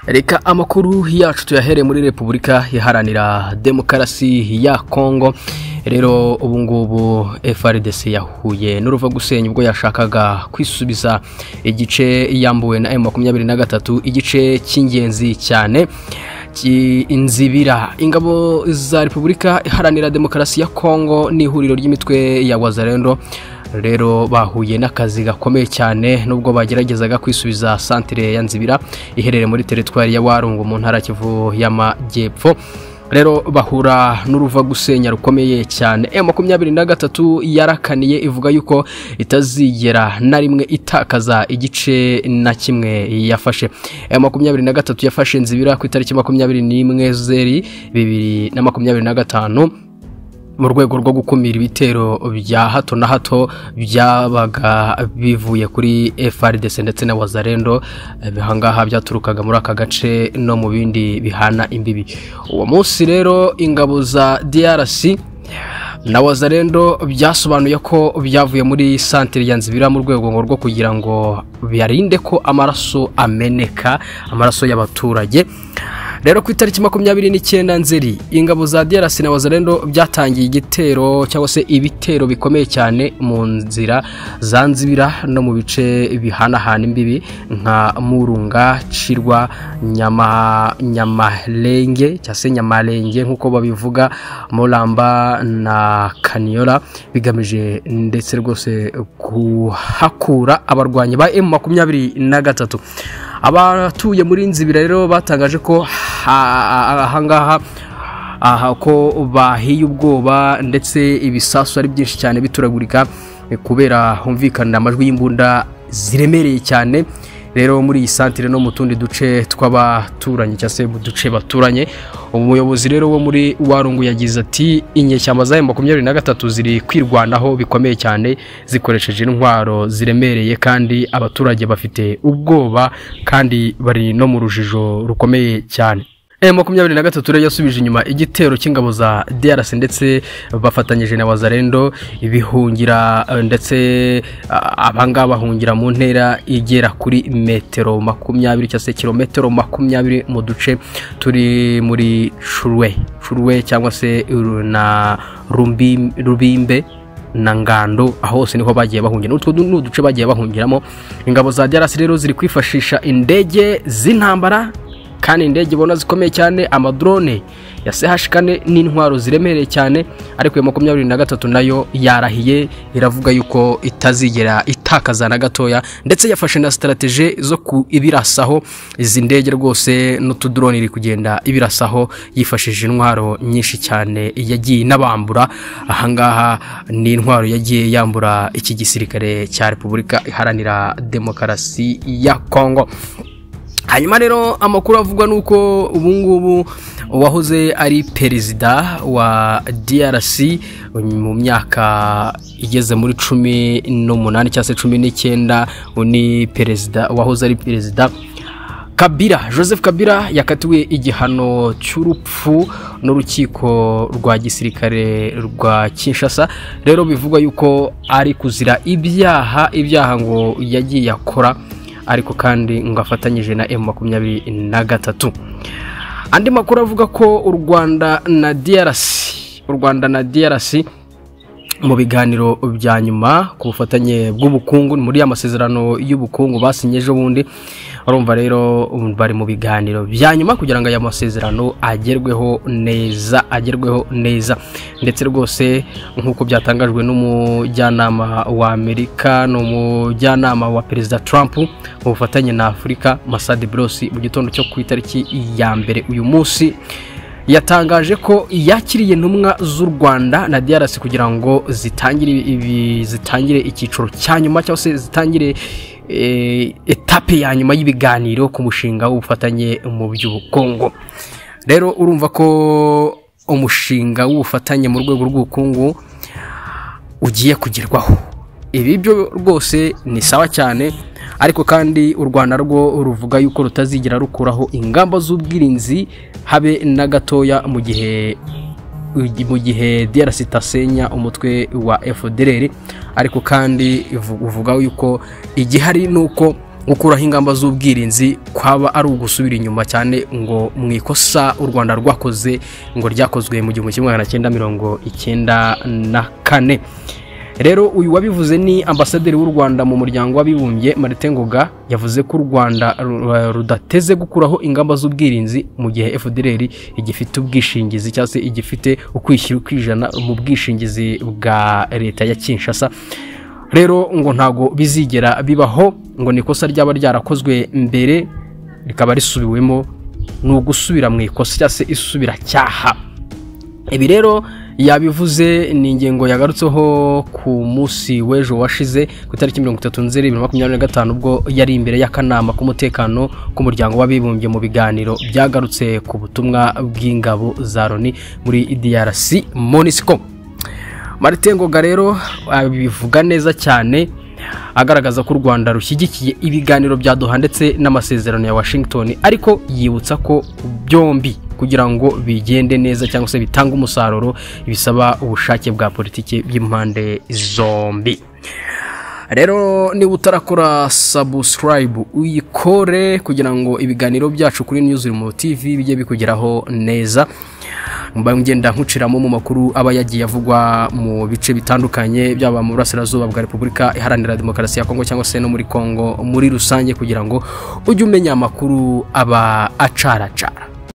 Reka amakuru yacu tuyahere muri Repubulika Iharanira Demokarasi ya Kongo. Rero ubu ngubu FARDC yahuye n'uruva gusenya ubwo yashakaga kwisubiza igice yambuwe na M23, igice cy'ingenzi cyane Inzibira. Ingabo za Repubulika Iharanira Demokarasi ya Kongo n'ihuriro ry'imitwe ya Wazalendo rero bahuye n'akazi gakomeye cyane nubwo bageragezaga kwisubiza santire ya Nzibira iherereye muri teritwari ya Warungu mu ntara Kivu y'Amajyepfo. Rero bahura n'uruva gusenya rukomeye cyane. M23 yarakaniye ivuga yuko itazigera na rimwe itakaza igice na kimwe yafashe. M23 yafashe Nzibira ku itariki 21 Nzeri 2025 mu rwego rwo gukumira ibitero bya hato na hato byabaga bivuye kuri FARDC ndetse na Wazalendo, bihangaha byaturukaga muri aka gace no mu bindi bihana imbibi. Uwo munsi rero ingabo za DRC na Wazalendo byasobanuye ko byavuye muri santire ya Nzibira mu rwego rwo kugira ngo birinde ko amaraso ameneka, amaraso y'abaturage. Rero ku itariki 29 Nzeri ingabo za DRC na Wazalendo byatangiye igitero cyangwa se ibitero bikomeye cyane mu nzira za Nzibira no mu bice bihanahana imbibi nka Murunga, Cirwa, Nyamalenge cyangwa se Nyamalenge nkuko babivuga, Mulamba na Kaniola, bigamije ndetse rwose kuhakura abarwanyi ba M23. Abatuye muri Nzibira rero batangaje ko ahangaha aha ko bahiye ubwoba ndetse ibisasu ari byinshi cyane bituragurika kubera humvikana amajwi y'imbunda ziremereye cyane. Rero muri iyi santire no mu tundi duce tw'abaturanyi cyangwa se mu duce baturanye, umuyobozi rero wo muri Warungu yagize ati inyeshyamba za M23 ziri kwirwanaho bikomeye cyane zikoresheje intwaro ziremereye kandi abaturage bafite ubwoba kandi bari no mu rujijo rukomeye cyane. M23 rero yasubije inyuma igitero cy'ingabo za DRC ndetse bafatanyije na Wazalendo ibihungira, ndetse abanga bahungira mu ntera igera kuri metero 20 cyangwa se kilometero 20 mu duce turi muri Churwe cyangwa se na Rubimbe na Ngando, aho hose niho bagiye bahungira. Utwo n'uduce bagiye bahungiramo. Ingabo za DRC rero ziri kwifashisha indege z'intambara kandi indege bona zikomeye cyane, amadrone ya CH4 n'intwaro ziremereye cyane. Ariko M23 nayo yarahiye iravuga yuko itazigera itakaza na gatoya, ndetse yafashe na strategie zo kuibirasaho izi ndege rwose n'utudrone iri kugenda ibirasaho yifashishije intwaro nyinshi cyane yagiye nabambura. Ahangaha ni intwaro yagiye yambura iki gisirikare cya Repubulika Iharanira Demokarasi ya Kongo. Hanyuma rero amakuru avugwa nuko ubu ngubu uwahoze ari perezida wa DRC mu myaka igeze muri 18 cyangwa se 19, ni perezida wahoze ari perezida Kabila, Joseph Kabila, yakatiwe igihano cy'urupfu n'urukiko rwa gisirikare rwa Kinshasa. Rero bivugwa yuko ari kuzira ibyaha ngo yagiye akora, ariko kandi ngo afatanyije na M23. Andi makuru avuga ko u Rwanda na DRC mu biganiro bya nyuma ku bufatanye bw'ubukungu muri ya masezerano y'ubukungu basinye ejo bundi, urumva rero bari mu biganiro bya nyuma kugira ngo aya masezerano agerweho neza. Ndetse rwose nkuko byatangajwe n'umujyanama wa Amerika n'umujyanama wa Perezida Trump mu bufatanye na Afurika Masad Boulos mu gitondo cyo ku itariki ya mbere uyu munsi, yatangaje ko yakiriye intumwa z'u Rwanda na DRC kugira ngo zitangire icyiciro cya nyuma cyangwa se zitangire etape ya nyuma y'ibiganiro ku mushinga w'ubufatanye mu by'ubukungu. Rero urumva ko umushinga w'ubufatanye mu rwego rw'ubukungu ugiye kugerwaho. Ibi byo rwose ni sawa cyane, ariko kandi u Rwanda rwo ruvuga yuko rutazigera rukuraho ingamba z'ubwirinzi habe na gatoya mu gihe DRC itasenya umutwe wa FDLR. Ariko kandi uvuga yuko igihari nuko Gukuraho ingamba z'ubwirinzi kwaba ari ugusubira inyuma cyane ngo mu ikosa u Rwanda rwakoze ngo ryakozwe mu 1994. Rero uyu wabivuze ni ambasaderi w'u Rwanda mu muryango w'abibumbye Martin Ngoga, yavuze ko u Rwanda rudateze gukuraho ingamba z'ubwirinzi mu gihe FDLR igifite ubwishingizi cyangwa se igifite ukwishyira ukijana mu bwishingizi bwa leta ya Kinshasa. Rero ngo ntago bizigera bibaho, ngo ni ikosa ryaba ryarakozwe mbere rikaba risubiwemo, ni ugusubira mu ikosa cyangwa se isubira cyaha. Ibi rero yabivuze ni ingingo yagarutseho ku munsi w'ejo washize ku itariki 30 Nzeri 2025, ubwo yari imbere y'akanama k'umutekano k'umuryango w'abibumbye mu biganiro byagarutse ku butumwa bw'ingabo za Loni muri DRC MONUSCO. Martin Ngoga rero abivuga neza cyane, agaragaza ko u Rwanda rushyigikiye ibiganiro bya Doha ndetse n'amasezerano ya Washington, ariko yibutsa ko byombi kugira ngo bigende neza cyangwa se bitange umusaruro bisaba ubushake bwa politiki by'impande zombi. Rero niba utarakora subscribe uyikore kugira ngo ibiganiro byacu kuri Newsroom TV bijye bikugeraho neza. Mba ngenda nkuciramo mu makuru aba yagiye avugwa mu bice bitandukanye, byaba mu burasirazuba bwa Repubulika Iharanira Demokarasi ya Kongo cyangwa se no muri Kongo muri rusange, kugira ngo ujye umenya amakuru aba acaracara.